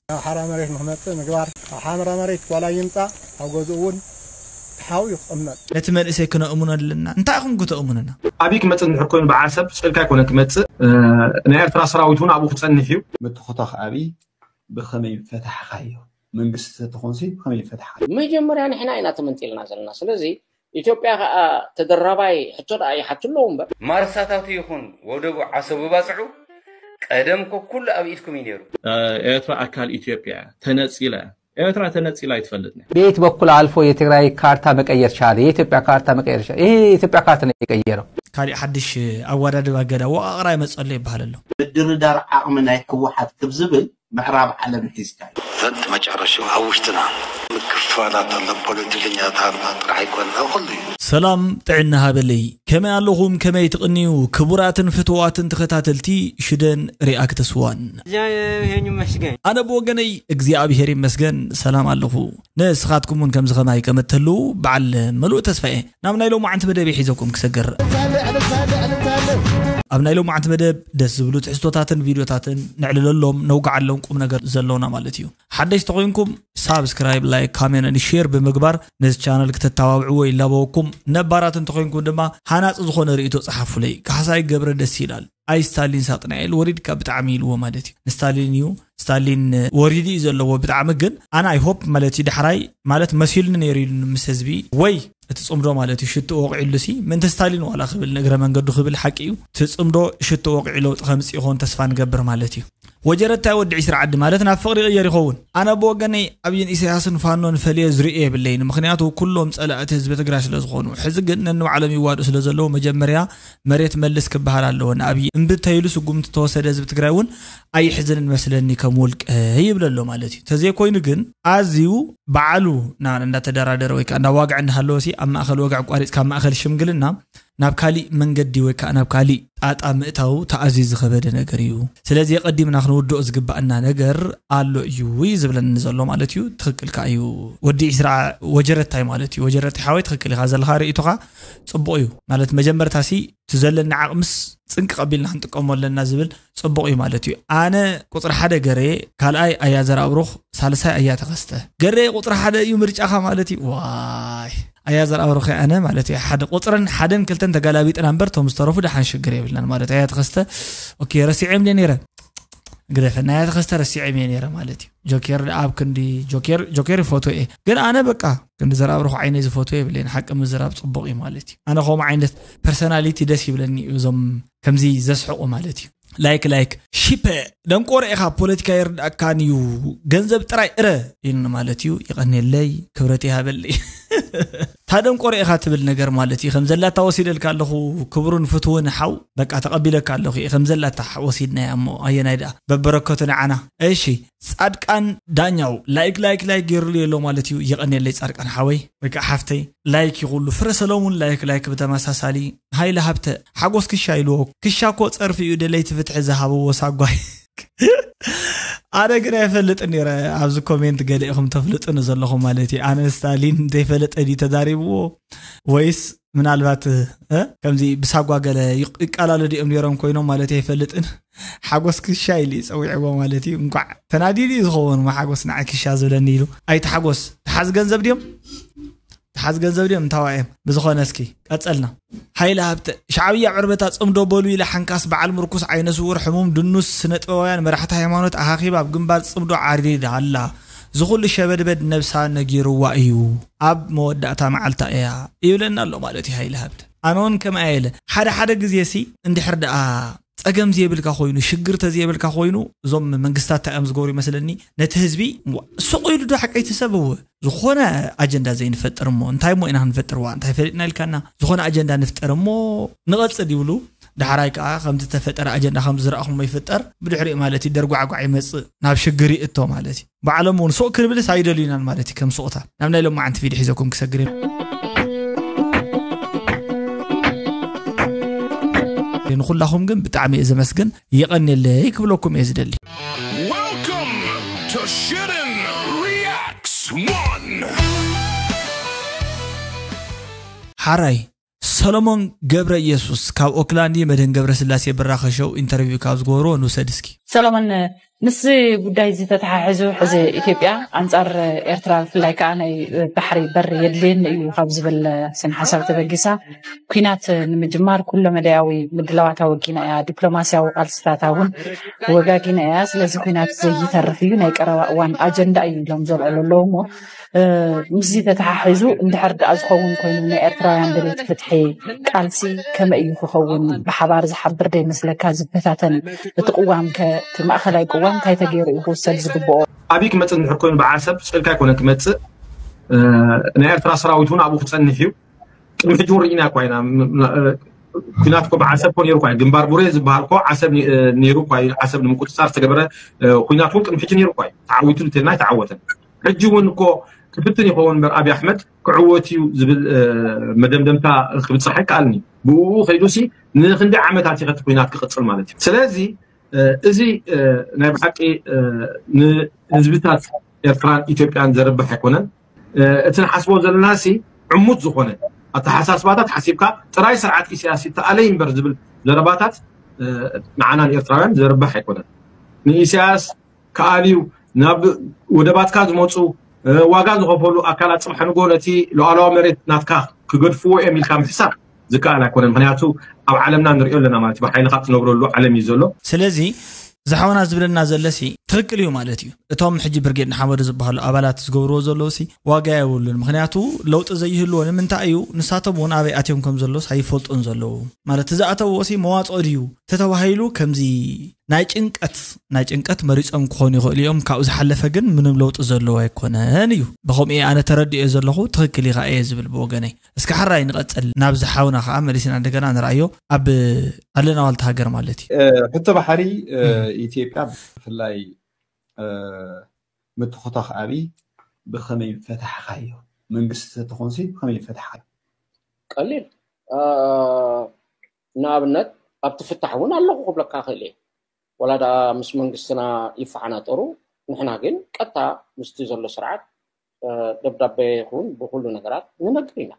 ኣብ ሓራ መሬት ንክመፅእ ምግባር። ኣብ ሓራ መሬት ዋላ ይምፃእ ኣብ ገዝኡ እውን ተሓው ይቕመጥ። ነቲ መንእሰይ ክነእምኖ ኣለና። እንታይ ኢኹም ክተእምኑና? ኣብይ ክመፅእ እንድሕር ኮይኑ በዓል ሰብ ስእልካ ኣይኮነን ክመፅእ። ናይ ኤርትራ ሰራዊት እውን ኣብኡ ክፀንሕ እዩ። ምትኹታኽ ኣብይ ብኸመይ ፈታሕኻዮ? መንግስቲ ተኾንሲ ብኸመይ ፈታሕኻዮ? መጀመርያ ንሕና ኢና ተመንጢልና ዘለና። ስለዚ ኢትዮጵያ ከዓ ተደራባይ ሕቶ ደኣ ይሓቱ ኣለዉ እምበር። ማርሳታቱ ይኹን ወደቡ ዓሰቡ ባጽዑ ቀደም እኮ ኩሉ ኣብ ኢድኩም እዩ ነይሩ። ኤርትራ ኣካል ኢትዮጵያ እያ። ተነጺላ እያ። ኤርትራ ተነጺላ ኣይትፈልጥን እያ። በየት በኩል አልፎ የትግራይ ካርታ መቀየር ቻለ? የኢትዮጵያ ካርታ መቀየር ቻለ? ይሄ የኢትዮጵያ ካርታ ነው የቀየረው። ካሊእ ሓድሽ ኣወዳድባ ገዳ ወቓቕራ ይመጸሉ ይበሃል ኣሎ። ምድርዳር ዓቕሚ ናይ ህወሓት ክብ ዝብል ምዕራብ ዓለም ሒዝካ እዩ። ዘንት መጨረሻው ኣብ ውሽጥና ምክፋላት ኣለን። ፖለቲከኛታት ጥራሕ ኣይኮነን፣ ኣብ ኩሉ እዩ። ሰላም ጥዕና ሃበለይ። ከመይ ኣለኹም? ከመይ ትቕንዩ? ክቡራትን ፍትዋትን ተኸታተልቲ ሽደን ሪኣክትስ ዋን። እግዚአብሔር ይመስገን። ኣነ ብወገነይ እግዚኣብሔር ይመስገን ሰላም ኣለኹ። ንስኻትኩም እውን ከምዚ ኸማይ ከም እትህልዉ በዓል ምሉእ ተስፋ እየ። ናብ ናይ ሎማዓንቲ መደብ ሒዘኩም ክሰግር። ኣብ ናይ ሎማዓንቲ መደብ ደስ ዝብሉ ትሕዝቶታትን ቪድዮታትን ነዕልለሎም፣ ነውግዓሎም፣ ቁም ነገር ዘሎና ማለት እዩ። ሓደሽቲ ኮይንኩም ሳብስክራይብ፣ ላይክ፣ ካሜንት፣ ሼር ብምግባር ነዚ ቻነል ክተተባብዕዎ ይላበወኩም። ነባራት እንተኮይንኩም ድማ ሃናፂ ዝኾነ ርእይቶ ፀሓፉለይ። ካሕሳይ ገብረ ደስ ይላል። ኣይ ስታሊን ሳጥናኤል ወሪድካ ብጣዕሚ ኢልዎ ማለት እዩ። ንስታሊን እዩ፣ ስታሊን ወሪዱ እዩ ዘለዎ ብጣዕሚ። ግን ኣነ ኣይ ሆፕ ማለት እዩ ዳሕራይ ማለት መሲሉኒ ነይሩ ኢሉ ምስ ህዝቢ ወይ እቲ ጽምዶ ማለት እዩ ሽትኡ ወቂዕሉ ሲ ምእንቲ ስታሊን ዋላ ክብል ንእግረ መንገዱ ክብል ሓቂ እዩ። እቲ ጽምዶ ሽትኡ ወቂዑ ለውጢ ከምጽእ ይኾን ተስፋ ንገብር ማለት እዩ። ወጀረታይ ወዲ ዒስራ ዓዲ ማለት ናብ ፍቕሪ ይቕየር ይኸውን። ኣነ ብወገነይ ኣብይን ኢሳያስን ፋኖን ፈልየ ዝርእዮ የብለይን። ምኽንያቱ ኩሎም ጸላእቲ ህዝቢ ትግራይ ስለ ዝኾኑ። ሕዚ ግን ነንባዕሎም ይዋድኡ ስለ ዘለዉ መጀመርያ መሬት መልስ ክበሃል ኣለዎ ንኣብይ። እምቢ እንተይሉ ስጉምቲ ተወሰደ ህዝቢ ትግራይ እውን ኣይሕዝንን መስለኒ ከም ውልቀ ይብል ኣሎ ማለት እዩ። ተዘይኮይኑ ግን ኣዝዩ በዓሉ ና-፣ እንዳተደራደረ ወይ ከዓ እንዳዋግዐ እንዳሃለወ ሲ ኣብ ማእኸል ወግዒ ኣቋሪፅካ ኣብ ማእኸል ሽምግልና ናብ ካሊእ መንገዲ ወይ ከዓ ናብ ካሊእ ጣጣ ምእታው ተኣዝዩ ዝኸበደ ነገር እዩ። ስለዚ ኣቐዲምና ክንውድኦ ዝግባኣና ነገር ኣሎ እዩ እዩ ዝብለኒ ዘሎ ማለት እዩ። ትኽክል ከዓ እዩ። ወዲ ዒስራ ወጀረታይ ማለት እዩ። ወጀረታይ ሓወይ ትኽክል ኢኻ። ዘለኻ ርእይቶኻ ፅቡቕ እዩ ማለት መጀመርታ ሲ እቲ ዘለና ዓቕምስ ፅንቂ ቀቢልና ክንጥቀሞ ኣለና ዝብል ፅቡቕ እዩ ማለት እዩ። ኣነ ቁፅሪ ሓደ ገሬ፣ ካልኣይ ኣያ ዘርኣብሩኽ፣ ሳልሳይ ኣያ ተኸስተ። ገሬ ቁፅሪ ሓደ እዩ ምርጫኻ ማለት እዩ። ዋይ ኣያ ዘርኣብሩኽ ኣነ ማለት እዩ ሓደ ቁፅርን ሓደን ክልተን ተጋላቢጥና እምበር ቶም ዝተረፉ ደሓን ሽግር የብልናን ማለት ኣያ ተኸስተ። ኦኬ ረሲዐም ድየ ነይረ ግደፈና ኣያ ተኸስተ ረሲዐም እየ ነይረ ማለት እዩ። ጆኬር ደኣ ኣብ ክንዲ ጆኬር ጆኬር ይፈትዎ እየ ግን ኣነ በቃ ክንዲ ዘርኣብሩኽ ዓይነይ ዝፈትዎ የብለይን። ሓቂ ምዝራብ ፅቡቕ እዩ ማለት እዩ። ኣነ ከምኡ ዓይነት ፐርሰናሊቲ ደስ ይብለኒ እዩ እዞም ከምዚ ዘስሕቑ ማለት እዩ። ላይክ ላይክ ሺፐ ደንቆሮ ኢኻ ፖለቲካ ይርዳእካን እዩ ገንዘብ ጥራይ እረ ኢሉኒ ማለት እዩ። ይቐንየለይ ክብረት ይሃበለይ። እታ ደንቆሮ ኢኻ ትብል ነገር ማለት እዩ ከም ዘላታ ወሲደልካ ኣለኹ። ክብሩን ፍትውን ሓው በቃ ተቐቢለካ ኣለኹ እየ ከም ዘላታ ወሲድናያ እሞ ኣየናይ ደኣ በበረከቱ ንዓና። እሺ ጻድቃን ዳኛው ላይክ ላይክ ላይክ ገይሩሉ የሎ ማለት እዩ። የቐንየለይ ጻድቃን ሓወይ ወይ ከዓ ሓፍተይ ላይክ ይኹሉ። ፍረ ሰሎሙን ላይክ ላይክ ብተመሳሳሊ። ሃይለ ሃብተ ሓጎስ ክሻ ኢልዎ ክሻ እኮ ጸርፊ እዩ ደለይቲ ፍትሒ ዝሃብዎ ሳጓይ። ኣነ ግን ኣይፈልጥን ነይረ ኣብዚ ኮሜንት ገለ ኢኹም ተፍልጡኒ ዘለኹም ማለት እዩ። ኣነ ስታሊን ዘይፈለጠ ድዩ ተዛሪብዎ ወይስ ምናልባት እ፣ ከምዚ ብሳጓ ገለ ይቅ- ይቃላሉ ድዮም ነይሮም ኮይኖም ማለት ኣይፈልጥን። ሓጎስ ክሻ ኢሉ እዩ ጸዊዕዎ ማለት እዩ። እንኳዕ ተናዲዱ እዩ ዝኸውን እሞ ሓጎስ ንዓይ ክሻ ዝብለኒ ኢሉ። ኣይትሓጎስ፣ ተሓዝ ገንዘብ ድዮም ተሓዝ ገንዘብ ድዮም እንታዋ እዮም። ብዝኾነ እስኪ ቀጸልና። ሃይለ ሃብተ ሻዕብያ ዕርበታ ጽምዶ በሉ ኢለ ሓንካስ በዓል ምርኩስ ዓይነ ስውር ሕሙም ድኑስ ስነ ጥበባውያን መራሕቲ ሃይማኖት ኣኻኺብ ኣብ ግንባር ጽምዶ ዓሪዳ ኣላ። ዝኹሉ ሸበድበድ ነብሳ ነጊርዋ እዩ ኣብ መወዳእታ መዓልታ እያ ይብለና ኣሎ ማለት እዩ ሃይለ ሃብተ። ኣነ እውን ከምኣ ኢለ ሓደ ሓደ ግዜ ሲ እንድሕር ደኣ ጸገም ዘየብልካ ኮይኑ ሽግር ተዘየብልካ ኮይኑ እዞም መንግስታት እንታይ እዮም ዝገብሩ ይመስለኒ ነቲ ህዝቢ ዋ፣ ሱቕ ኢሉ ዶ ሓቀይቲ ሰብ እወ ዝኾነ ኣጀንዳ ዘይንፈጥር እሞ እንታይ እሞ ኢና ክንፈጥር ዋ እንታይ ፈሊጥና ኢልካና ዝኾነ ኣጀንዳ ንፍጠር እሞ ንቐጽል ይብሉ። ዳሕራይ ከዓ ከምቲ ተፈጠረ ኣጀንዳ ከም ዝረኣኹሞ ይፍጠር ብድሕሪኡ ማለት እዩ ደርጓዕጓዕ ይመፅእ ናብ ሽግር ይእቶ ማለት እዩ። ባዕሎም እውን ሱቕ ክንብልስ ኣይደልዩናን ማለት እዩ። ከም ሱቕታ ናብ ናይ ሎማዓንቲ ቪድዮ ሒዘኩም ክሰግር እየ። ንኹላኹም ግን ብጣዕሚ እየ ዘመስግን። የቐንየለይ ክብለኩም እየ ዝደሊ። Welcome to Shootin' Reacts One. ሓራይ ሰሎሞን ገብረ ኢየሱስ ካብ ኦክላንድ መድህን ገብረ ስላሴ ብራኸ ሸው ኢንተርቪው ካብ ዝገበርዎ ንውሰድ እስኪ። ሰሎሞን ምስ ጉዳይ እዚ ተተሓሒዙ ሕዚ ኢትዮጵያ ኣንጻር ኤርትራ ብፍላይ ከዓ ናይ ባሕሪ በር የድልየኒ እዩ ካብ ዝብል ስነ ሓሳብ ተበጊሳ ኩናት ንምጅማር ኩሎ መዳያዊ ምድላዋት ኣወጊና እያ፣ ዲፕሎማሲያዊ ቃልስታታ እውን ወጋጊና እያ። ስለዚ ኩናት ዘይተርፍ እዩ፣ ናይ ቀረባ እዋን ኣጀንዳ እዩ ኢሎም ዘልዕሉ ኣለዉ። እሞ ምስዚ ተተሓሒዙ እንድሕር ደኣ ዝኸውን ኮይኑ ናይ ኤርትራውያን ደልየት ፍትሒ ቃልሲ ከመይ እዩ ክኸውን? ብሓባር ዝሓብር ዶ ይመስለካ ዝበታተን? እቲ ቅዋም ከ እቲ ማእኸላይ ቅዋም እንታይ ተገይሩ እዩ ክውሰድ ዝግብኦ? ኣብይ ክመፅእ እንድሕር ኮይኑ ብዓሰብ ስእልካ ኣይኮነን ክመፅእ። ናይ ኤርትራ ሰራዊት እውን ኣብኡ ክፀንሕ እዩ። ቅድሚ ሕጂ እውን ርኢና እኳ ኢና። ኩናት እኮ ብዓሰብ እኮ ነይሩ እኳ እዩ። ግንባር ቡሬ ዝበሃል እኮ ዓሰብ ነይሩ እኳ እዩ። ዓሰብ ንምቁፅፃር ዝተገበረ ኩናት እውን ቅድሚ ሕጂ ነይሩ እኳ እዩ። ተዓዊቱ እንተልና ኣይተዓወተን። ሕጂ እውን እኮ ክፍትን ይኸውን እምበር ኣብይ ኣሕመድ ክዕወት እዩ ዝብል መደምደምታ ክብፅሕ ኣይከኣልን እዩ። ብኡ ከይዱ ሲ ንክንደይ ዓመታት ይኸቲ ኩናት ክቕፅል ማለት እዩ። ስለዚ እዚ ናይ ብሓቂ ንህዝብታት ኤርትራን ኢትዮጵያን ዘርብሕ ኣይኮነን። እቲ ንሓስቦ ዘለና ሲ ዕሙት ዝኾነ ኣተሓሳስባታት ሓሲብካ ጥራይ ስርዓት ኢሳያስ ይተኣለይ እምበር ዝብል ዘረባታት ንዓና ንኤርትራውያን ዘርብሕ ኣይኮነን። ንኢሳያስ ከኣልዩ ናብ ወደባትካ ዝመፁ ዋጋ ዝኸፈሉ ኣካላት ፅባሕ ንጎ ነቲ ሉዓላዊ መሬት ናትካ ክገድፍዎ እዮም ኢልካ ምሕሳብ ዝከኣል ኣይኮነን። ምክንያቱ ኣብ ዓለምና ንሪኦ ኣለና ማለት እዩ። ብሓይልካ ትነብረሉ ዓለም እዩ ዘሎ። ስለዚ ዝሓውና ዝብለና ዘለሲ ትኽክል እዩ ማለት እዩ። እቶም ሕጂ ብርጌድ ንሓመዱ ዝበሃሉ ኣባላት ዝገብርዎ ዘለዉ ሲ ዋጋ የብሉን። ምክንያቱ ለውጢ ዘይህልዎ ንምንታይ እዩ? ንሳቶም እውን ኣበይ ኣትዮም ከም ዘለውስ ኣይፈልጡን ዘለዉ። ማለት ዝኣተውዎ ሲ መዋፅኦ ድዩ ተተባሂሉ ከምዚ ናይ ጭንቀት ናይ ጭንቀት መሪፆም ክኾኑ ይኽእሉ እዮም። ካብኡ ዝሓለፈ ግን ምንም ለውጢ ዘለዎ ኣይኮነን እዩ። ብከምኡ ኣነ ተረዲኦ ዘለኹ ትኽክል ኢኻ እየ ዝብል ብወገነይ። እስከ ሓራይ ንቐፅል ናብ ዝሓውና ከዓ መሊስና እንደገና ንርኣዮ ኣብ ኣለና ዋልታ ሃገር ማለት እዩ። ሕቶ ባሕሪ ኢትዮጵያ ብፍላይ ምትኹታኽ ኣብይ ብኸመይ ፈታሕኻዮ? መንግስቲ ተተኾንሲ ብኸመይ ፈታሕኻዮ? ቀሊል ንኣብነት ኣብቲ ፍታሕ እውን ኣለኹ ክብለካ ክእል እየ። ወላ ደኣ ምስ መንግስትና ይፈሓናጠሩ፣ ንሕና ግን ቀጥታ ምስቲ ዘሎ ስርዓት ደብዳቤ ይኹን ብኩሉ ነገራት ንነግር ኢና።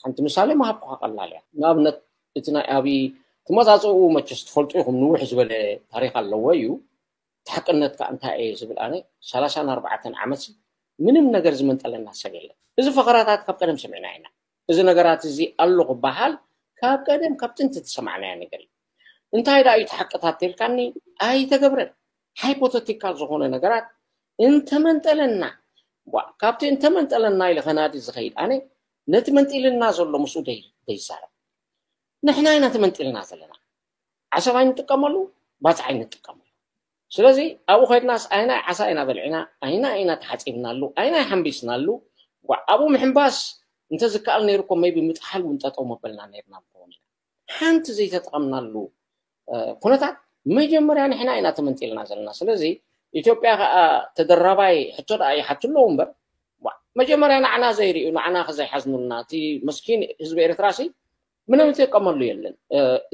ሓንቲ ምሳሌ ምሃብኩኻ ቀላል እያ። ንኣብነት እቲ ናይ ኣብይ ትመፃፅኡ መቸስ ትፈልጡ ኢኹም፣ ንውሕ ዝበለ ታሪክ ኣለዎ እዩ። እቲ ሓቅነት ከዓ እንታይ እየ ዝብል ኣነ ሰላሳን ኣርባዕተን ዓመት ምንም ነገር ዝመንጠለና ሰብ የለን። እዚ ፈኸራታት ካብ ቀደም ሰሚዕና ኢና። እዚ ነገራት እዚ ኣሎ ክበሃል ካብ ቀደም ካብ ጥንቲ ዝሰማዕናዮ ነገር እዩ። እንታይ ደኣ እዩ እቲ ሓቅታት ተልካኒ ኣይተገብረን። ሃይፖተቲካል ዝኾነ ነገራት እንተመንጠለና ዋ፣ ካብቲ እንተመንጠለና ኢለ ከናዲ ዝኸይድ ኣነ ነቲ መንጢልና ዘሎ ምስኡ ደይ- ደይዛረብ። ንሕና ኢና ተመንጢልና ዘለና። ዓሰብ ኣይንጥቀመሉ፣ ባፅዕ ኣይንጥቀመሉ። ስለዚ ኣብኡ ከድናስ ኣይናይ ዓሳ ኢና በልዒና፣ ኣይና ኢና ተሓፂብናሉ፣ ኣይናይ ሓምቢስናሉ። ዋ፣ ኣብኡ ምሕምባስ እንተዝከኣል ነይሩ እኮ maybe ምጥሓል እውን ጠጠው መበልና ነይርና ምኸውን ኢና። ሓንቲ ዘይተጠቐምናሉ ኩነታት መጀመርያ ንሕና ኢና ተመንጢልና ዘለና። ስለዚ ኢትዮጵያ ከዓ ተደራባይ ሕቶ ደኣ ይሓቱ ኣለዉ እምበር መጀመርያ ንዓና ዘይርእዩ ንዓና ከዘይሓዝኑልና እቲ መስኪን ህዝቢ ኤርትራ ሲ ምንም ዝጥቀመሉ የለን።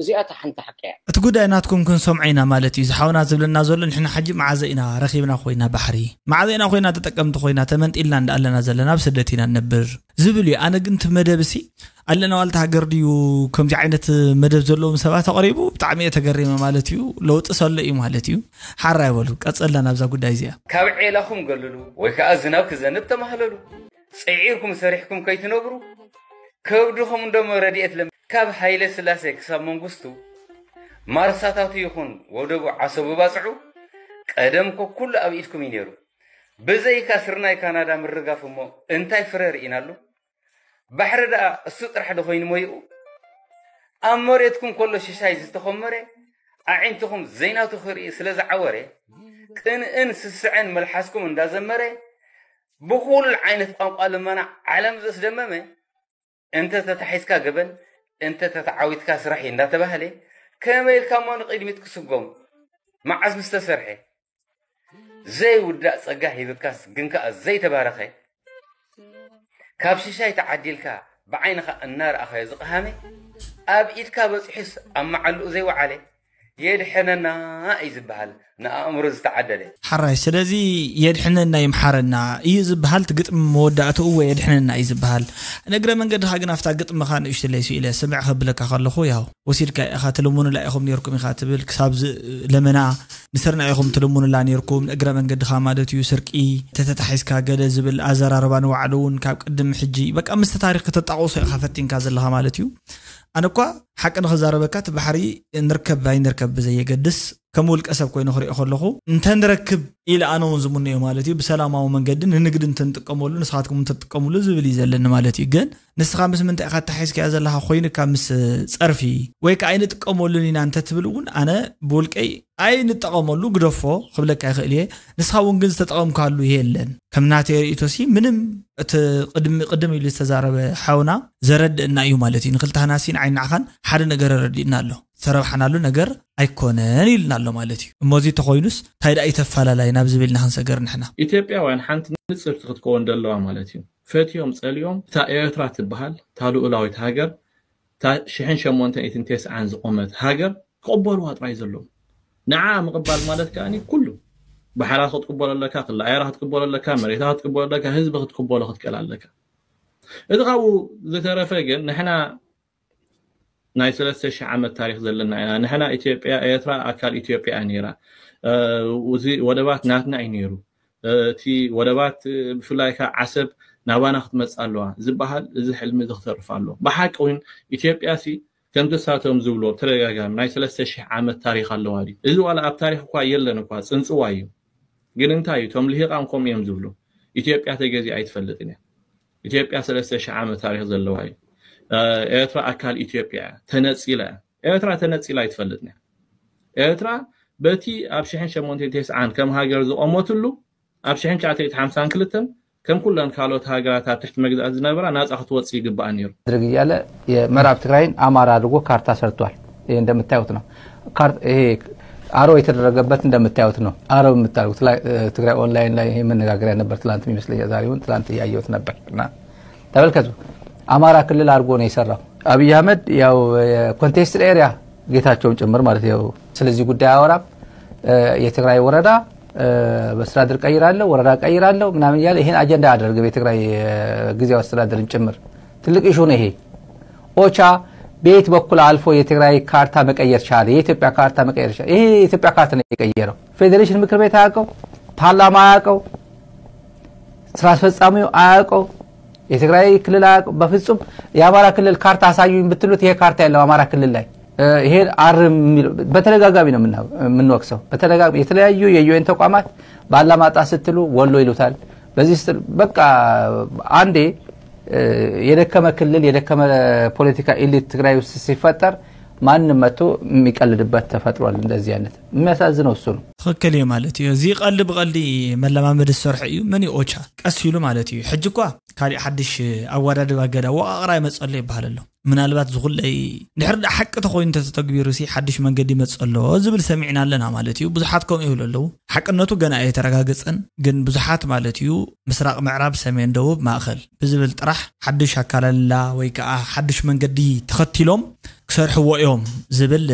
እዚኣ እታ ሓንቲ ሓቂ እያ። እቲ ጉዳይ ናትኩም ክንሰምዖ ኢና ማለት እዩ። ዝሓውና ዝብለና ዘሎ ንሕና ሕጂ መዓዘ ኢና ረኺብና ኮይና ባሕሪ፣ መዓዘ ኢና ኮይና ተጠቀምቲ ኮይና፣ ተመንጢልና እንዳ ኣለና ዘለና ኣብ ስደት ኢና ንነብር ዝብል እዩ። ኣነ ግን እቲ መደብ ሲ ኣለና ዋልታ ሃገር ድዩ ከምዚ ዓይነት መደብ ዘለዎም ሰባት ኣቕሪቡ? ብጣዕሚ እየ ተገሪመ ማለት እዩ። ለውጢ ሰሎ እዩ ማለት እዩ። ሓራ ይበሉ ቀጸልና ናብዛ ጉዳይ እዚኣ። ካብ ዔላኹም ገልሉ ወይ ከዓ ዝናብ ክዘንብ ተማህለሉ። ጸዒርኩም ሰሪሕኩም ከይትነብሩ ከብድኹም እንደሞ ረድኤት ለም ካብ ሃይለ ስላሴ ክሳብ መንግስቱ ማርሳታቱ ይኹን ወደቡ ዓሰቡ ባጽዑ ቀደም እኮ ኩሉ ኣብ ኢድኩም እዩ ነይሩ። ብዘይካ ስርናይ ካናዳ ምርጋፍ እሞ እንታይ ፍረ ርኢናሉ? ባሕሪ ደኣ እሱ ጥራሕ ዶ ኮይኑ ሞይኡ? ኣብ መሬትኩም ከሎ ሽሻይ ዝተኾመረ ኣዒንትኹም ዘይናቱ ክርኢ ስለ ዝዓወረ ቅንእን ስስዐን መልሓስኩም እንዳዘመረ ብኹሉ ዓይነት ቋንቋ ልመና ዓለም ዘስደመመ እንተ ተታሒዝካ ገበን እንተ ተተዓዊትካ ስራሕ እዩ እንዳተባህለ ከመይ ኢልካ እሞ ንቕድሚት ክስጎም? መዓስ ምስ ተሰርሐ? ዘይውዳእ ጸጋ ሂብካስ ግን ከኣ ዘይተባረኸ ካብ ሽሻይ ተዓዲልካ ብዓይንኻ እናረኣኻዮ ዝቐሃመ ኣብ ኢድካ በጺሑስ ኣብ መዓልኡ ዘይወዓለ የድሕነና እዩ ዝበሃል። ንኣእምሮ ዝተዓደለ። ሓራይ ስለዚ የድሕነና ይምሓረና እዩ ዝበሃል። እቲ ግጥሚ መወዳእትኡ ወይ የድሕነና እዩ ዝበሃል። ንእግረ መንገድኻ ግን ኣብታ ግጥምኻ ንእሽትለይ ስኢለ ስምዕ ከብለካ ከለኹ ያው ወሲድካ ኢኻ ትልምኑላ ኢኹም ነርኩም ኢኻ ትብል ክሳብ ዝ- ለመና ንስርና ኢኹም ትልምኑላ ነርኩም ንእግረ መንገድኻ ማለት እዩ ስርቂ ተተታሒዝካ ገለ ዝብል ኣዘራርባ ንባዕሉ እውን ካብ ቅድም ሕጂ በቃ ምስቲ ታሪክ ከተጣቆሶ ኢኻ ፈቲንካ ዘለኻ ማለት እዩ። ኣነ እኳ ሓቂ ንኽዛረበካ እቲ ባሕሪ ንርከብ ኣይንርከብ ብዘየገድስ ከም ውልቀ ሰብ ኮይኑ ክሪኦ ከለኹ እንተንረክብ ኢለ ኣነ እውን ዝምነዮ ማለት እዩ ብሰላማዊ መንገዲ ንንግዲ እንተንጥቀመሉ ንስኻትኩም እንተትጥቀምሉ ዝብል እዩ ዘለኒ ማለት እዩ። ግን ንስኻ ምስ ምንታይ ኢኻ ተታሒዝካዮ ዘለኻ ኮይንካ ምስ ጸርፊ ወይ ከዓ ኣይንጥቀመሉን ኢና እንተትብል እውን ኣነ ብውልቀይ ኣይንጠቐመሉ ግደፎ ክብለካ ይኽእል እየ። ንስኻ እውን ግን ዝተጠቐምካሉ የለን። ከም ናተይ ርእይቶሲ ምንም እቲ ቅድሚ ቅድም ኢሉ ዝተዛረበ ሓውና ዘረድእና እዩ ማለት እዩ። ንክልታህናሲ ንዓይናዓኻን ሓደ ነገር ረዲእና ኣሎ። ዝተረብሓናሉ ነገር ኣይኮነን ኢልና ኣሎ ማለት እዩ። እሞዚ ተኮይኑስ እንታይ ደኣ ይተፈላለይ ናብ ዝብልና ክንሰገር ንሕና። ኢትዮጵያውያን ሓንቲ ንጽርቲ ክትከውን ደለዋ ማለት እዩ። ፈትዮም ጸልዮም እታ ኤርትራ ትበሃል እታ ልኡላዊት ሃገር እታ ሽሕን ሸሞንተ ሚእትን ተስዓን ዝቆመት ሃገር ክቕበልዋ ጥራይ ዘለዎም። ንዓ ምቕባል ማለት ከኣ ኩሉ ባሕራ ክትቅበሎ ኣለካ፣ ክሊ ኣየራ ክትቅበሎ ኣለካ፣ መሬታ ክትቅበሎ ኣለካ፣ ህዝቢ ክትቅበሎ ክትክእል ኣለካ። እቲ ካብኡ ዝተረፈ ግን ንሕና ናይ ሰለስተ ሽሕ ዓመት ታሪክ ዘለና ኢና። ንሕና ኢትዮጵያ ኤርትራ ኣካል ኢትዮጵያ እያ ነይራ። እዚ ወደባት ናትና እዩ ነይሩ። እቲ ወደባት ብፍላይ ከ ዓሰብ ናባና ክትመጽእ ኣለዋ ዝበሃል እዚ ሕልሚ እዚ ክተርፍ ኣለዎ። ብሓቂ እውን ኢትዮጵያ ሲ ከምቲ እሳቶም ዝብሎ ብተደጋጋሚ ናይ ሰለስተ ሽሕ ዓመት ታሪክ ኣለዋ ድዩ? እዚ ዋላ ኣብ ታሪክ እኳ የለን እኳ ጽንጽዋ እዩ። ግን እንታይ እዩ እቶም ልሂቃን ከምኡ እዮም ዝብሉ። ኢትዮጵያ ተገዚኣ ኣይትፈልጥን እያ። ኢትዮጵያ ሰለስተ ሽሕ ዓመት ታሪክ ዘለዋ እዩ። ኤርትራ ኣካል ኢትዮጵያ እያ። ተነጺላ እያ። ኤርትራ ተነጺላ ኣይትፈልጥን እያ። ኤርትራ በቲ ኣብ ሽሕን ሸሞንተ ሚእትን ተስዓን ከም ሃገር ዝቆመትሉ ኣብ ሽሕን ትሽዓተ ሚእትን ሓምሳን ክልተን ከም ኩለን ካልኦት ሃገራት ኣብ ትሕቲ መግዛእቲ ዝነበራ ናጻ ክትወጽእ ይግባኣ ነይሩ። ድርግ እያለ የምዕራብ ትግራይን አማራ አድርጎ ካርታ ሰርቷል። ይሄ እንደምታዩት ነው። ካር- ይሄ አሮ የተደረገበት እንደምታዩት ነው። አሮ የምታዩት ላይ ትግራይ ኦንላይን ላይ ይሄ መነጋገሪያ ነበር ትላንት ይመስለኛል። ዛሬ ይሁን ትላንት እያየሁት ነበር እና ተመልከቱ። አማራ ክልል አድርጎ ነው የሰራው አብይ አህመድ። ያው ኮንቴስትድ ኤሪያ ጌታቸውም ጭምር ማለት ያው ስለዚህ ጉዳይ አወራም። የትግራይ ወረዳ በአስተዳደር ቀይራለሁ፣ ወረዳ ቀይራለሁ ምናምን እያለ ይሄን አጀንዳ አደረገ። የትግራይ ጊዜያዊ አስተዳደርም ጭምር ትልቅ ኢሹ ነው ይሄ። ኦቻ በየት በኩል አልፎ የትግራይ ካርታ መቀየር ቻለ? የኢትዮጵያ ካርታ መቀየር ቻለ? ይሄ የኢትዮጵያ ካርታ ነው የቀየረው። ፌዴሬሽን ምክር ቤት አያውቀው፣ ፓርላማ አያውቀው፣ ስራ አስፈጻሚው አያውቀው፣ የትግራይ ክልል አያውቀው። በፍጹም የአማራ ክልል ካርታ አሳዩኝ ብትሉት ይሄ ካርታ የለም አማራ ክልል ላይ። ይሄ አርም የሚለው በተደጋጋሚ ነው የምና- የምንወቅሰው። በተደጋጋሚ የተለያዩ የዩኤን ተቋማት ባላማጣ ስትሉ ወሎ ይሉታል። በዚህ ስትል በቃ አንዴ የደከመ ክልል የደከመ ፖለቲካ ኢሊት ትግራይ ውስጥ ሲፈጠር ማንም መጥቶ የሚቀልድበት ተፈጥሯል። እንደዚህ አይነት የሚያሳዝነው እሱ ነው። ትኽክል እዩ ማለት እዩ። እዚ ቀልዲ ብቐልዲ መለማመዲ ዝሰርሐ እዩ። መን እዩ ኦቻ ቀስ ኢሉ ማለት እዩ። ሕጂ እኳ ካሊእ ሓድሽ ኣወዳድባ ገዳ ወቃቕራ ይመፀሎ ይበሃል ኣሎ። ምናልባት ዝኹለይ ድሕሪ ዳ ሓቂ ተኮይኑ ተተተግቢሩ ሲ ሓድሽ መንገዲ ይመፀሎ ዝብል ሰሚዕና ኣለና ማለት እዩ። ብዙሓት ከምኡ ይብሉ ኣለዉ። ሓቅነቱ ገና ኣይተረጋገፀን፣ ግን ብዙሓት ማለት እዩ ምስራቅ ምዕራብ ሰሜን ደቡብ ማእኸል ብዝብል ጥራሕ ሓድሽ ኣካላልላ ወይ ከዓ ሓድሽ መንገዲ ተኸቲሎም ክሰርሕዎ እዮም ዝብል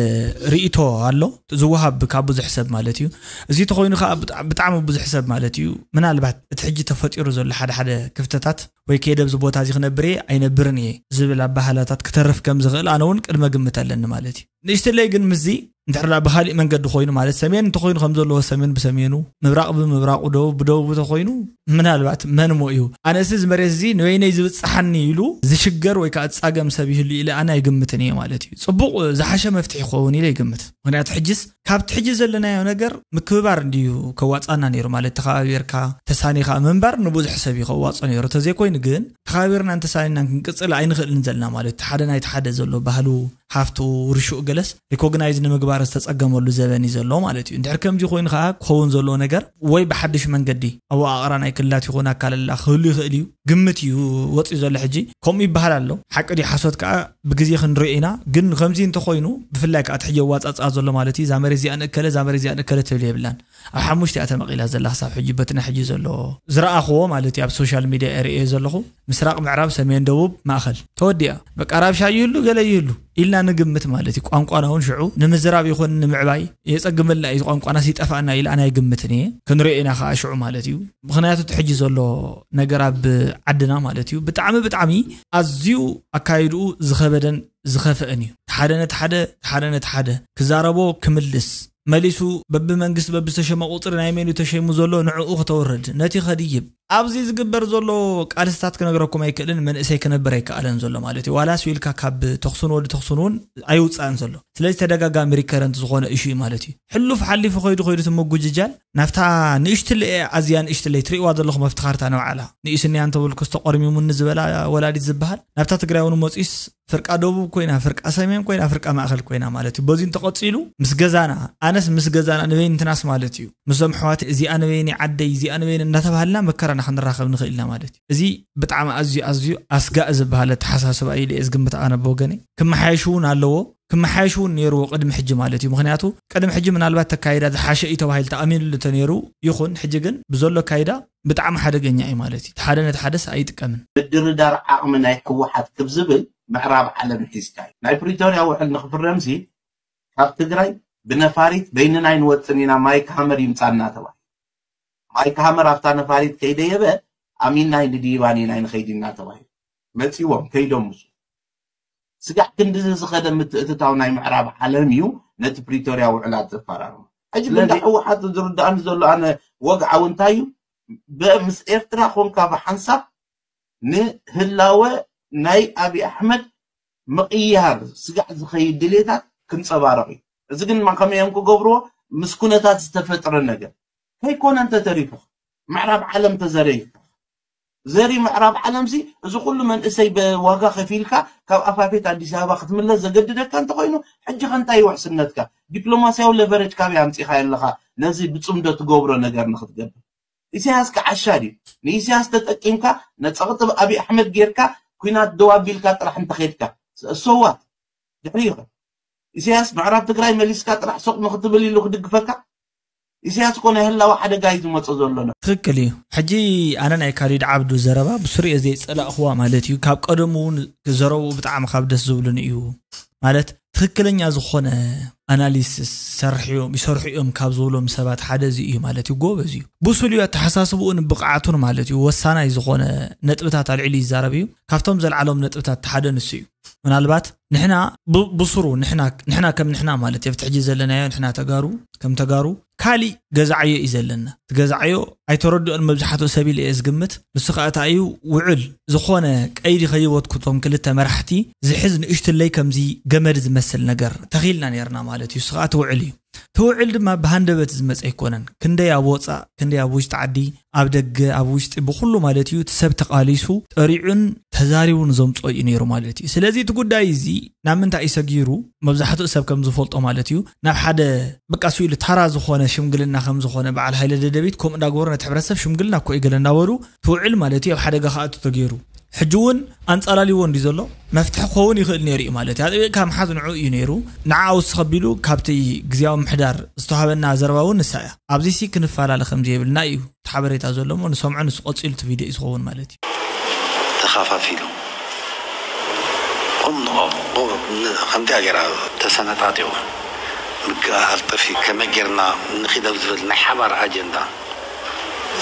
ርእቶ ኣሎ ዝወሃብ ካብ ብዙሕ ሰብ ማለት እዩ። እዚ ተኮይኑ ከዓ ብጣ- ብጣዕሚ ብዙሕ ሰብ ማለት እዩ ምናልባት እቲ ሕጂ ተፈጢሩ ዘሎ ሓደ ሓደ ክፍተታት ወይ ከይደ ኣብዚ ቦታ እዚ ክነብር እየ ኣይነብርን እየ ዝብል ኣባህላታት ክተርፍ ከም ዝኽእል ኣነ እውን ቅድመ ግምት ኣለኒ ማለት እዩ። ንእሽትለይ ግን ምስዚ እንድሕር ደኣ ብኻሊእ መንገዲ ኮይኑ ማለት ሰሜን እንተኮይኑ ከም ዘለዎ ሰሜን ብሰሜኑ ምብራቕ ብምብራቑ ደቡብ ብደቡቡ ተኮይኑ ምናልባት መንሞ እዩ ኣነስ እዚ መሬት እዚ ንበይነይ ዝብፅሓኒ ኢሉ ዝሽገር ወይ ከዓ ዝፃገም ሰብ ይህሉ ኢለ ኣነ ኣይግምትን እየ ማለት እዩ። ፅቡቕ ዝሓሸ መፍትሒ ክኸውን ኢለ ይግምት። ምክንያቱ ሕጅስ ካብቲ ሕጂ ዘለናዮ ነገር ምክብባር እንድዩ ከዋፃና ነይሩ ማለት ተኸባቢርካ ተሳኒኻ ምንባር ንብዙሕ ሰብ እዩ ከዋፆ ነይሩ። ተዘይኮይኑ ግን ተኸባቢርና እንተሳኒናን ክንቅፅል ኣይንኽእልን ዘለና ማለት እቲ ሓደ ናይቲ ሓደ ዘሎ ባህሉ ሃፍቱ ውርሽኡ ገለስ ሪኮግናይዝ ንምግባር ዝተፀገመሉ ዘበን እዩ ዘሎ ማለት እዩ። እንድሕር ከምዚ ኮይኑ ከዓ ክኸውን ዘለዎ ነገር ወይ ብሓድሽ መንገዲ ኣወቃቕራ ናይ ክልላት ይኹን ኣካለላ ክህሉ ይኽእል እዩ ግምት እዩ ወፂኡ ዘሎ ሕጂ ከምኡ ይበሃል ኣሎ። ሓቂ ድዩ ሓሶት ከዓ ብግዜ ክንሪኦ ኢና። ግን ከምዚ እንተኮይኑ ብፍላይ ከዓ እቲ ሕጂ ኣዋፃፅኣ ዘሎ ማለት እዩ እዛ መሬት እዚኣ ንእከለ እዛ መሬት እዚኣ ንእከለ ትብል የብላን። ኣብ ሓሙሽተ እያ ተመቒላ ዘላ ክሳብ ሕጂ በቲ ናይ ሕጂ ዘሎ ዝረኣኽዎ ማለት እዩ ኣብ ሶሻል ሚድያ እየ ርእዮ ዘለኹ። ምስራቕ ምዕራብ ሰሜን ደቡብ ማእኸል ተወዲኣ በቃ ራብሻ ይህሉ ገለ ይህሉ ኢልና ንግምት ማለት እዩ። ቋንቋና እውን ሽዑ ንምዝራብ ይኹን ንምዕባይ የጸግመልና እዩ፣ ቋንቋናስ ይጠፋእና ኢለ ኣነ ኣይግምትን እየ። ክንሪኦ ኢና ከዓ ሽዑ ማለት እዩ። ምኽንያቱ እቲ ሕጂ ዘሎ ነገር ኣብ ዓድና ማለት እዩ ብጣዕሚ ብጣዕሚ ኣዝዩ ኣካይድኡ ዝኸበደን ዝኸፍአን እዩ። ሓደ ነቲ ሓደ ሓደ ነቲ ሓደ ክዛረቦ ክምልስ መሊሱ በብመንግስቲ በብዝተሸመ ቁፅሪ ናይ መን እዩ ተሸይሙ ዘሎ ንዕኡ ክተውርድ ነቲ ከድይብ ኣብዚ ዝግበር ዘሎ ቃልስታት ክነግረኩም ኣይክእልን። መንእሰይ ክነብር ኣይከኣለን ዘሎ ማለት እዩ። ዋላስ ኢልካ ካብ ተኽሱን ወዲ ተኽሱን እውን ኣይውፃእን ዘሎ። ስለዚ ተደጋጋሚ ሪከረንት ዝኾነ እሹ እዩ ማለት እዩ። ሕሉፍ ሓሊፉ ከይዱ ከይዱ እቲ ምጉጅጃል ናብታ ንእሽትለየ ኣዝያ ንእሽትለይ ትርእዋ ዘለኹም ኣብቲ ካርታ ንባዕላ ንእስንያ እንተበልኩ ዝተቆርሚሙኒ ዝበላ ወላዲት ዝበሃል ናብታ ትግራይ እውን መፂስ ፍርቃ ደቡብ ኮይና ፍርቃ ሰሜን ኮይና ፍርቃ ማእኸል ኮይና ማለት እዩ። በዚ እንተቐፂሉ ምስ ገዛና ኣነስ ምስ ገዛና ንበይንትናስ ማለት እዩ። ምስዞም ኣሕዋት እዚኣ ንበይኒ ዓደይ እዚኣ ንበይኒ እናተባሃልና መከራና ክንራኸብ ንኽእል ኢና ማለት እዩ። እዚ ብጣዕሚ ኣዝዩ ኣዝዩ ኣስጋእ ዝበሃል ኣተሓሳስባ እዩ ኢለ እየ ዝግምት ኣነ ብወገነይ። ክመሓየሽ እውን ኣለዎ። ክመሓየሽ እውን ነይርዎ ቅድሚ ሕጂ ማለት እዩ። ምክንያቱ ቅድሚ ሕጂ ምናልባት ተካይዳ ዝሓሸ እዩ ተባሂሉ ተኣሚንሉ እንተነይሩ ይኹን ሕጂ ግን ብዘሎ ኣካይዳ ብጣዕሚ ሓደገኛ እዩ ማለት እዩ። እቲ ሓደ ነቲ ሓደስ ኣይጥቀምን። ምድርዳር ዓቕሚ ናይ ህወሓት ክብ ዝብል ምዕራብ ዓለም ሒዝካ እዩ። ናይ ፕሪቶርያ ውዕል ንክፍረምሲ ካብ ትግራይ ብነፋሪት በይንና ኣይንወፅን ኢና፣ ማይክ ሃመር ይምፃና ተባሂሉ። ማይክ ሃመር ኣብታ ነፋሪት ከይደየበ ኣሚንና ንድይባን ኢና ንኸይድ ኢና ተባሂሉ። መፂዎም ከይዶም ምስ ስጋዕ ክንድዚ ዝኸደ ምትእትታው ናይ ምዕራብ ዓለም እዩ ነቲ ፕሪቶርያ ውዕላት ዘፈራርሙ። ሕጂ እንዳ ህወሓት ዝርዳእኒ ዘሎ ኣነ ወግዓዊ እንታይ እዩ? ምስ ኤርትራ ኮንካ ብሓንሳብ ንህላወ ናይ ኣብይ ኣሕመድ ምቕያር ስጋዕ ዝኸይድ ድሌታት ክንፀባረቕ እዩ። እዚ ግን ከመይ እዮም ክገብርዎ? ምስ ኩነታት ዝተፈጥረ ነገር ከይኮነ እንተተሪፉ ምዕራብ ዓለም ተዘረይፉ ዘሪ ምዕራብ ዓለምሲ እዚ ኩሉ መንእሰይ ብዋጋ ከፊልካ ካብ ኣፋፌት ኣዲስ ኣበባ ክትምለስ ዘገድደካ እንተኮይኑ ሕጂ ከ እንታይ ውሕስነትካ ዲፕሎማስያዊ ለቨረጅ ካበይ ኣምፂኻዮ ኣለኻ ነዚ ብፅምዶ ትገብሮ ነገር ንክትገብር ኢሳያስ ክዓሻ ድዩ ንኢሳያስ ተጠቂምካ ነፀቕጢ ኣብይ ኣሕመድ ጌርካ ኩናት ደው ኣቢልካ ጥራሕ እንተኸድካ so what ድሕሪኡ ከ ኢሳያስ ምዕራብ ትግራይ መሊስካ ጥራሕ ሱቕ ንክትብል ኢሉ ክድግፈካ ኢሳያስ እኮ ናይ ህላወ ሓደጋ እዩ ዝመፆ ዘሎ። ትኽክል እዩ። ሕጂ ኣነ ናይ ካሊድ ዓብዱ ዘረባ ብስሩየ ዘይፀላእኽዋ ማለት እዩ። ካብ ቀደሙ እውን ዘረብኡ ብጣዕሚ ካብ ደስ ዝብሉኒ እዩ። ማለት ትኽክለኛ ዝኾነ ኣናሊስስ ይሰርሑ እዮም ይሰርሑ እዮም ካብ ዝብሎም ሰባት ሓደ እዚ እዩ ማለት እዩ። ጎበዝ እዩ። ብሱል እዩ ኣተሓሳስብኡን ብቕዓቱን ማለት እዩ። ወሳናይ ዝኾነ ነጥብታት ኣልዒሉ ይዛረብ እዩ። ካብቶም ዘልዓሎም ነጥብታት ሓደ ንሱ እዩ። ምናልባት ንሕና ብስሩ ንሕና ከም ንሕና ማለት እዩ ኣብቲ ሕጂ ዘለናዮ ንሕና ተጋሩ ከም ተጋሩ ካሊእ ገዛዓዮ እዩ ዘለና። እቲ ገዛዓዮ ኣይተረድኦን መብዛሕትኡ ሰብ ኢለ እየ ዝግምት። ንሱ ከዓ እንታይ እዩ ውዕል ዝኾነ ቀይዲ ከይወትኩቶም ክልተ መራሕቲ ዝሕዝ ንእሽትለይ ከምዚ ገመድ ዝመስል ነገር ተኺልና ነርና ማለት እዩ። ንሱ ከዓ እቲ ውዕል እዩ። እቲ ውዕል ድማ ብሃንደበት ዝመፀ ኣይኮነን። ክንደይ ኣብ ወፃእ ክንደይ ኣብ ውሽጢ ዓዲ ኣብ ደገ ኣብ ውሽጢ ብኩሉ ማለት እዩ እቲ ሰብ ተቃሊሱ ጠሪዑን ተዛሪቡን ዘምፅኦ እዩ ነይሩ ማለት እዩ። ስለዚ እቲ ጉዳይ እዚ ናብ ምንታይ እዩ ሰጊሩ መብዛሕትኡ ሰብ ከም ዝፈልጦ ማለት እዩ ናብ ሓደ በቃ ስኡ ኢሉ ታራ ዝኾነ ሽምግልና ከም ዝኾነ በዓል ሃይለ ደደቢት ከምኡ እንዳገበሩ ነቲ ሕብረተሰብ ሽምግልና እኮ እዩ ገለ እንዳበሉ ትውዕል ማለት እዩ ኣብ ሓደጋ ክኣቱ ተገይሩ ሕጂ እውን ኣንፃላልዎ እንዲ ዘሎ መፍትሒ ክኸውን ይኽእል ነይሩ እዩ ማለት እዩ። ኣጥቢቕካ ምሓዝ ንዑ እዩ ነይሩ። ንዓ ውስኽ ኣቢሉ ካብቲ ግዝያዊ ምሕዳር ዝተዋህበና ዘረባ እውን ንሳ እያ። ኣብዚ ሲ ክንፈላለ ከም ዘየብልና እዩ እቲ ሓበሬታ ዘሎ እሞ ንሰምዖ ንሱ ቀፂሉ እቲ ቪድዮ እዩ ዝኸውን ማለት እዩ። ተኻፋፊሉ ቁም ንቐም ከምዚኣ ገይራ ተሰነጣጢቑ ምክእኣል ጠፊኡ ከመይ ጌርና ንኺድ ኣብ ዝብል ናይ ሓባር ኣጀንዳ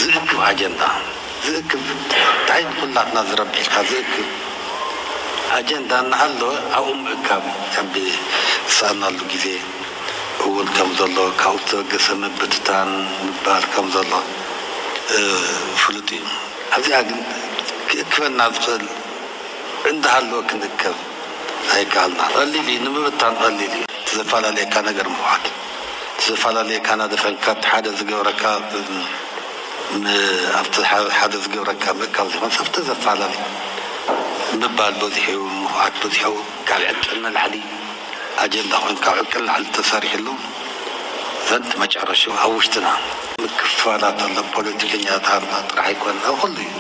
ዝእክብ ኣጀንዳ ዝእክብ እንታይ ንኹላትና ዝረብሕ ኢልካ ዝእክብ ኣጀንዳ እናሃለወ ኣብኡ ምእካብ ኣብ ዝሰኣናሉ ግዜ እውን ከም ዘሎ ካብኡ ዝተበገሰ ምብትታን ምባል ከም ዘሎ ፍሉጥ እዩ። ኣብዚኣ ግን ክእክበና ዝኽእል እንዳሃለወ ክንእከብ ኣይከኣልና። ቀሊል እዩ፣ ንምብታን ቀሊል እዩ። እቲ ዘፈላለየካ ነገር ምውሓድ፣ እቲ ዘፈላለየካ ናደፈንካ፣ እቲ ሓደ ዝገብረካ ኣብቲ ሓደ ዝገብረካ ምእካብ ዘይኮነስ ኣብቲ ዘፈላለየ ምባል በዚሑ ምኹዓት በዚሑ ካብ ዕቅን ንላዕሊ ኣጀንዳ ኮይኑ ካብ ዕቅን ንላዕሊ ተሰሪሕሉ ዘንድ መጨረሽኡ ኣብ ውሽጥና ምክፍፋላት ኣሎ። ፖለቲከኛታትና ጥራሕ ኣይኮነን ኣብ ኩሉ እዩ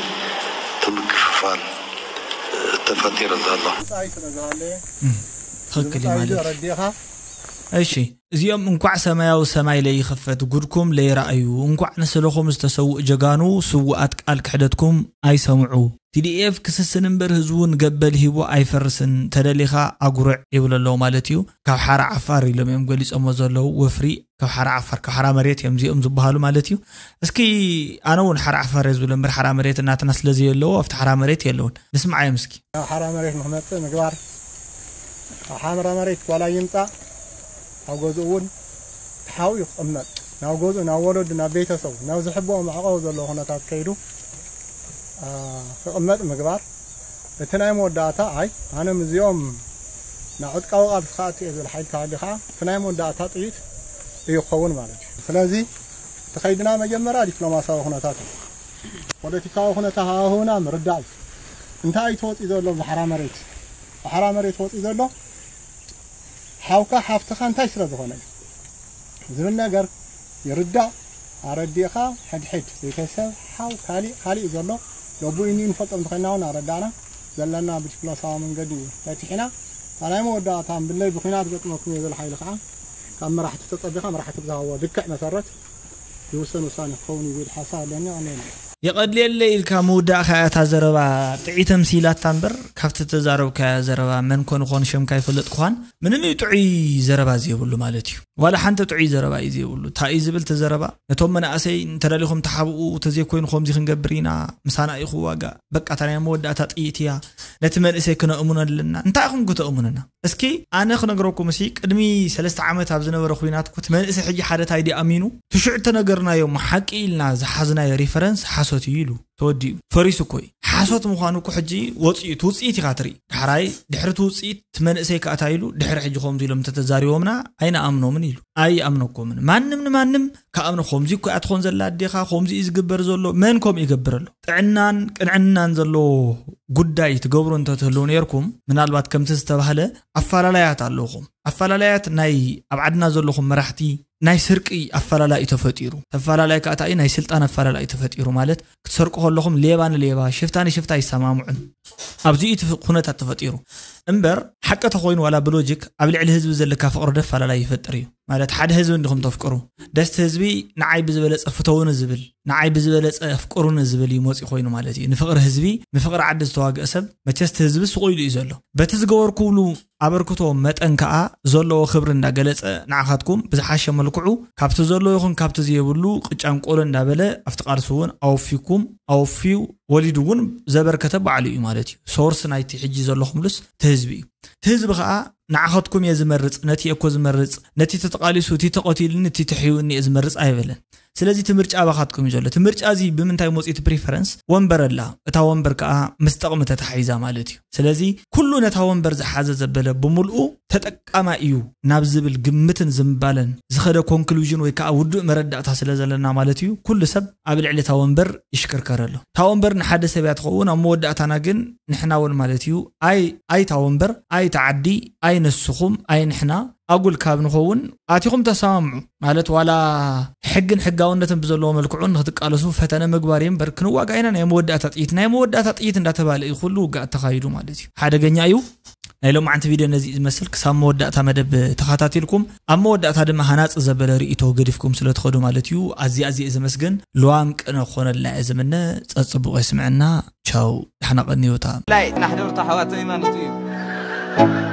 እቲ ምክፍፋል ተፈጢሩ ዘሎ። ትኽክል ማለት ተረዲኻ እሺ፣ እዚኦም እንኳዕ ሰማያዊ ሰማይ ለይኸፈት ጉድኩም ለይረኣዩ፣ እንኳዕ ንስለኹም ዝተሰውእ ጀጋኑ ስውኣት ቃል ክሕደትኩም ኣይሰምዑ። ቲ ዲ ኤፍ ክስስን እምበር ህዝቡ ንገበል ሂቡ ኣይፈርስን፣ ተደሊኻ ኣጉርዕ ይብሉ ኣለዉ ማለት እዩ። ካብ ሓራ ዓፋር ኢሎም እዮም ገሊጾሞ ዘለዉ፣ ወፍሪ ካብ ሓራ ዓፋር፣ ካብ ሓራ መሬት እዮም እዚኦም ዝበሃሉ ማለት እዩ። እስኪ ኣነ እውን ሓራ ዓፋር እየ ዝብሎ እምበር ሓራ መሬት እናትና ስለ ዘየለዎ ኣብቲ ሓራ መሬት የለውን። ንስምዓዮም እስኪ። ናብ ሓራ መሬት ንክመፅእ ምግባር። ኣብ ሓራ መሬት ጓላ ይምፃእ፣ ኣብ ገዝኡ እውን ተሓቢኡ ክቕመጥ፣ ናብ ገዝኡ፣ ናብ ወለዱ፣ ናብ ቤተሰቡ፣ ናብ ዝሕብኦ መዕቆቢ ዘለዎ ኩነታት ከይዱ፣ አ፣ ክቕመጥ ምግባር። እቲ ናይ መወዳእታ፣ ኣይ፣ ኣነ ምስዚኦም ናብ ዕጥቃዊ ቃልሲ ክኣቱ እየ ዝብል ሓይሊ ተሃልዩ ከዓ፣ እቲ ናይ መወዳእታ ጥይት እዩ ክኸውን ማለት እዩ። ስለዚ፣ እቲ ከይድና መጀመርያ ዲፕሎማሲያዊ ኩነታት እዩ። ፖለቲካዊ ኩነታት ሃዋህውና ምርዳእ እዩ። እንታይ እዩ ተወፂኡ ዘሎ ብሓራ መሬት? ብሓራ መሬት ተወፂኡ ዘሎ ሓውካ ሓፍትኻ እንታይ ስለ ዝኾነ እዩ ዝብል ነገር ይርዳእ። ኣረዲእኻ ሕድሕድ ቤተሰብ ሓው ካሊእ ካሊእ እዩ ዘሎ። ለቡኢኒ ንፈልጦም እንተኾይና እውን ኣረዳእና። ዘለና ብዲፕሎማሲያዊ መንገዲ ፈቲሕና። እታ ናይ መወዳእታ ብለይ ብኲናት ገጥመኩም እየ ዝብል ሓይሊ ከዓ ካብ መራሕቲ ተጸቢኻ መራሕቲ ብዝሃብዎ ልክዕ መሰረት ይውሰን ውሳኔ ክኸውን እዩ ዝብል ሓሳብ ኣለኒ። ኣነ የቐድልየለይ ኢልካ ምውዳእካ እያ እታ ዘረባ ጥዒ ተምሲላታ እምበር፣ ካብቲ ተዛረብካያ ዘረባ መን ኮን ይኾን ሸምካ ኣይፈለጥኩኻን። ምንም እዩ ጥዑይ ዘረባ ዘይብሉ ማለት እዩ። ዋላ ሓንቲ ጥዑይ ዘረባ እዩ ዘይብሉ። እንታይ እዩ ዝብል እቲ ዘረባ? ነቶም መናእሰይ እንተደሊኹም ተሓብኡ፣ ተዘይኮይኑ ከምዚ ክንገብር ኢና፣ ምሳና እዩ ክዋጋእ። በቃ እታ ናይ መወዳእታ ጥይት እያ። ነቲ መንእሰይ ክነእምኖ ኣለና። እንታይ ኢኹም ክተእምኑና? እስኪ ኣነ ክነግረኩም፣ እሲ ቅድሚ ሰለስተ ዓመት ኣብ ዝነበረ ኲናት እኮ እቲ መንእሰይ ሕጂ ሓደ ታይ ድዩ ኣሚኑ? እቲ ሽዑ እተነገርናዮም ሓቂ ኢልና ዝሓዝናዮ ሪፈረንስ ሓሶት እዩ ኢሉ ተወዲኡ። ፈሪሱ እኮ እዩ። ሓሶት ምዃኑ እኮ ሕጂ ወፂኡ፣ እቲ ውፅኢት ኢኻ ትርኢ። ዳሕራይ ድሕሪ እቲ ውፅኢት እቲ መንእሰይ ከኣ እንታይ ኢሉ? ድሕሪ ሕጂ ከምዚ ኢሎም እንተተዛሪቦምና ኣይንኣምኖምን ኢሉ። ኣይኣምነኩምን። ማንም ንማንም ክኣምኖ፣ ከምዚ እኮ እያ ትኾን ዘላ ኣዴኻ፣ ከምዚ እዩ ዝግበር ዘሎ። መን ከምኡ ይገብር ኣሎ? ጥዕናን ቅንዕናን ዘለዎ ጉዳይ ትገብሩ እንተትህልዉ ነይርኩም፣ ምናልባት ከምቲ ዝተባህለ ኣፈላላያት ኣለኹም። ኣፈላላያት ናይ ኣብ ዓድና ዘለኹም መራሕቲ ናይ ስርቂ ኣፈላላይ እዩ ተፈጢሩ። ተፈላላይ ከኣ እንታይ እዩ? ናይ ስልጣን ኣፈላላይ እዩ ተፈጢሩ። ማለት ክትሰርቁ ከለኹም ሌባ ንሌባ፣ ሽፍታ ንሽፍታ ኣይሰማምዑን። ኣብዚ እዩ እቲ ኩነታት ተፈጢሩ። እምበር ሓቂ ተኾይኑ ዋላ ብሎጂክ ኣብ ልዕሊ ህዝቢ ዘለካ ፍቕሪ ዶ ኣፈላላይ ይፈጥር እዩ? ማለት ሓደ ህዝቢ እንዲኹም ተፍቅሩ፣ ደስቲ ህዝቢ ንዓይ ብዝበለጸ ፍተውኒ ዝብል፣ ንዓይ ብዝበለጸ ኣፍቅሩኒ ዝብል እዩ መፂኡ ኮይኑ ማለት እዩ። ንፍቕሪ ህዝቢ፣ ንፍቕሪ ዓዲ ዝተዋግአ ሰብ መቸስ እቲ ህዝቢ ስቕ ኢሉ እዩ ዘሎ። በቲ ዝገበርኩሉ ኣበርክቶ መጠን ከኣ ዘለዎ ክብሪ እንዳገለጸ ንዓኻትኩም ብዝሓሸ መልክዑ ካብቲ ዘሎ ይኹን ካብቲ ዘየብሉ ቅጫን ቆሎ እንዳበለ ኣብቲ ቃልሲ እውን ኣወፊኩም፣ ኣወፊዩ ወሊዱ እውን ዘበርከተ ባዕሉ እዩ ማለት እዩ። ሶርስ ናይቲ ሕጂ ዘለኹምሉስ እቲ ህዝቢ እዩ። እቲ ህዝቢ ከኣ ንዓኻትኩም እየ ዝመርጽ፣ ነቲ እየ እኮ ዝመርጽ፣ ነቲ ተተቓሊሱ፣ እቲ ተቐቲሉኒ፣ እቲ ተሕዩኒ እየ ዝመርጽ ኣይበለን። ስለዚ እቲ ምርጫ ኣባኻትኩም እዩ ዘሎ። እቲ ምርጫ እዚ ብምንታይ መፂኡ? እቲ ፕሪፈረንስ ወንበር ኣላ፣ እታ ወንበር ከኣ ምስ ጠቕሚ ተታሒዛ ማለት እዩ። ስለዚ ኩሉ ነታ ወንበር ዝሓዘ ዘበለ ብምልኡ ተጠቃማይ እዩ ናብ ዝብል ግምትን ዝምባለን ዝኸደ ኮንክሉዥን ወይ ከዓ ውዱእ መረዳእታ ስለ ዘለና ማለት እዩ። ኩሉ ሰብ ኣብ ልዕሊ እታ ወንበር ይሽከርከር ኣሎ። እታ ወንበር ንሓደ ሰብ እያ ትኸውን፣ ኣብ መወዳእታና ግን ንሕና እውን ማለት እዩ። ኣይ፣ ኣይ እታ ወንበር፣ ኣይ እታ ዓዲ፣ ኣይ ንስኹም፣ ኣይ ንሕና፣ ኣጉል ካብ ንኸውን ኣቲኹም ተሰማምዑ። ማለት ዋላ ሕግን ሕጋውነትን ብዘለዎ መልክዑ ንክትቃለሱ ፈተነ ምግባር እዩ እምበር ክንዋጋ ኢና ናይ መወዳእታ ጥይት፣ ናይ መወዳእታ ጥይት እንዳተባለ እዩ ኩሉ ውግኣት ተኻይዱ ማለት እዩ። ሓደገኛ እዩ። ናይ ሎማዓንቲ ቪድዮ ነዚ እዩ ዝመስል። ክሳብ መወዳእታ መደብ ተኸታቲልኩም ኣብ መወዳእታ ድማ ሃናፂ ዘበለ ርእይቶ ገዲፍኩም ስለ ትኸዱ ማለት እዩ። ኣዝየ ኣዝየ እየ ዘመስግን። ልዋም ቅነ ክኾነልና እየ ዝምነ። ፀፅቡቕ የስምዐና። ቻው። ዳሕና ቀንዩታ። ላይ ናሕደርታ ኣሕዋተይ ማለት እዩ።